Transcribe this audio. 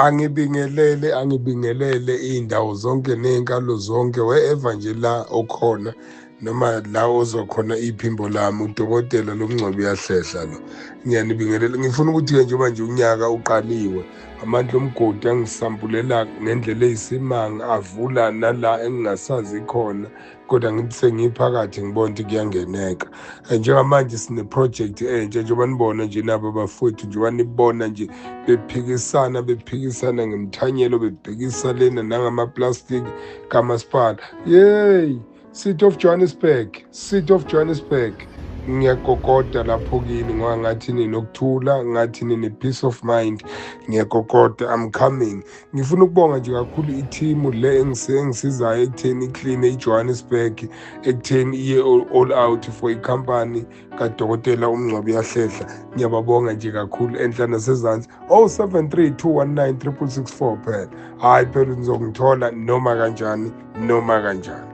Angibingelele, angibingelele iy'ndawo zonke ney'nkalo zonke, wherever nje la okhona noma la ozwa khona iphimbo lami. Udokotela lo Mngcwabo uyahlehla lo, ngiyanibingelela. Ngifuna ukuthi-ke njengoba nje unyaka uqaliwe, amandla omgodi angisambulela ngendlela eyisimanga, avula nala engingasazi khona, kodwa ngithi sengiphakathi ngibona ukuthi kuyangeneka. Njengamanje sine-project entsha, njengoba nibona nje nabo abafowethu, njengoba nibona nje bephikisana, bephikisana ngemthanyelo, bebhekisa lena nangamaplastiki kamasipala. Yeyi, City of Johannesburg, City of Johannesburg, ngiyagogoda lapho kini ngoba ngathi ninokuthula, ngathi nine-peace of mind. Ngiyagogoda, I'm coming. Ngifuna ukubonga nje kakhulu ithimu le engisizayo ekutheni i-clean iJohannesburg, ekutheni iye all out for ikhampani kadokotela uMngcwabo uyahlehla. Ngiyababonga nje kakhulu enhla nasezansi. 073 219 6664 phela. Hhayi phela, nizongithola noma kanjani, noma kanjani.